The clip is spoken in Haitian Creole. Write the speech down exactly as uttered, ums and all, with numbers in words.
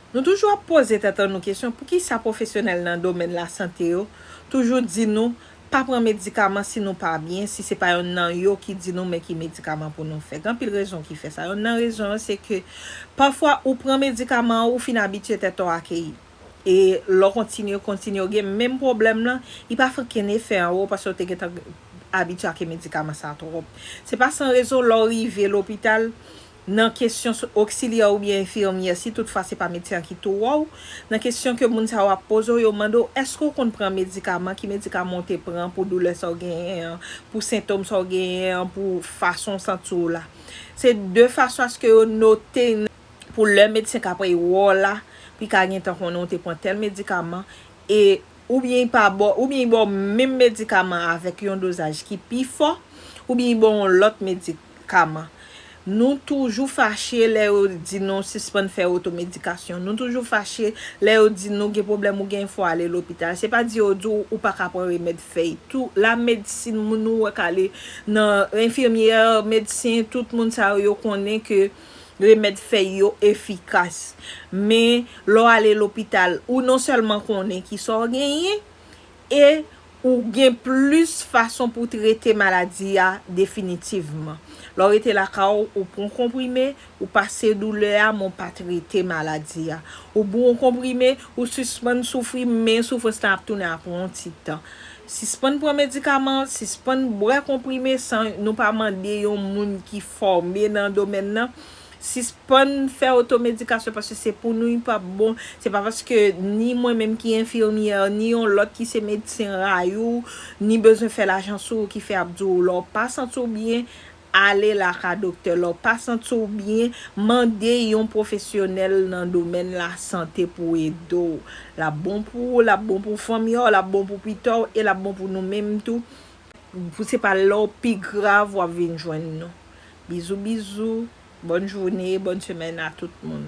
Nou toujou ap poze tèt an nou kesyon, poukisa pwofesyonèl nan domèn lasante yo toujou di nou pa pran medikaman si nou pa byen, si se pa yonn nan yo ki di nou men ki medikaman pou nou fè. Gen anpil rezon ki fè sa. Yonn nan rezon yo se ke pafwa ou pran medikaman an, ou fin abitye tèt ou akeyi. E lè w kontinye, kontinye, w gen menm pwoblèm lan, li pa fè okenn efè anwo paske w te gentan abitye ak medikaman sa twòp. Se pa san rezon lè w rive lopital, nan kesyon oksilyè oubyen enfimyè, si toutfwa se pa medsen an ki tou wè w, nan kesyon ke moun sa yo ap poze w, yo mande w, èske w konn pran medikaman, ki medikaman w te pran pou doulè sa w genyen an, pou sentòm sa w genyen an, pou fason w santi w la. Se de fason aske yo note pou lè medsen k ap wè w la, pou l ka gentan konnen w te pran tèl medikaman, e oubyen li pa ba w, oubyen li ba w menm medikaman avèk yon dozaj ki pi fò, oubyen li ba w yon lòt medikaman. Nou toujou fache lè yo di nou sispann fè otomedikasyon. Nou toujou fache lè yo di nou gen pwoblèm ou gen fò ale lopital. Se pa di yo di w ou pa ka pran remèd fèy. Tou, lamedsin, moun nou wè k ale nan enfimyè, medsen, tout moun sa yo, yo konnen ke remèd fèy yo efikas. Men, lè w ale lopital, ou non sèlman konnen ki sa w genyen, e ou gen plis fason pou trete maladi a definitivman. Lè w rete lakay ou, ou pran konprime, ou pase doulè a, men w pa trete maladi a. Ou bwè yon konprime, ou sispann soufri, men soufrans lan ap tounen apre yon ti tan. Sispann pran medikaman, sispann bwè konprime san nou pa mande yon moun ki fòme nan domèn nan. Sispann fè otomedikasyon paske se pou nou li p ap bon. Se pa paske ni mwen menm ki enfimyè, ni yon lòt ki se medsen rayi w, ni bezwen fè lajan sou ou ki fè ap di w lè w pa santi w byen, ale lakay doktè. Lè w pa santi w byen, mande yon pwofesyonèl nan domèn lasante pou ede w. L ap bon pou ou, l ap bon pou fanmi w, l ap bon pou pita w, e l ap bon pou nou menm tou. Pou se pa lè w pi grav w ap vin jwenn nou. Bizou, bizou. Bòn jounen, bòn semèn a tout moun.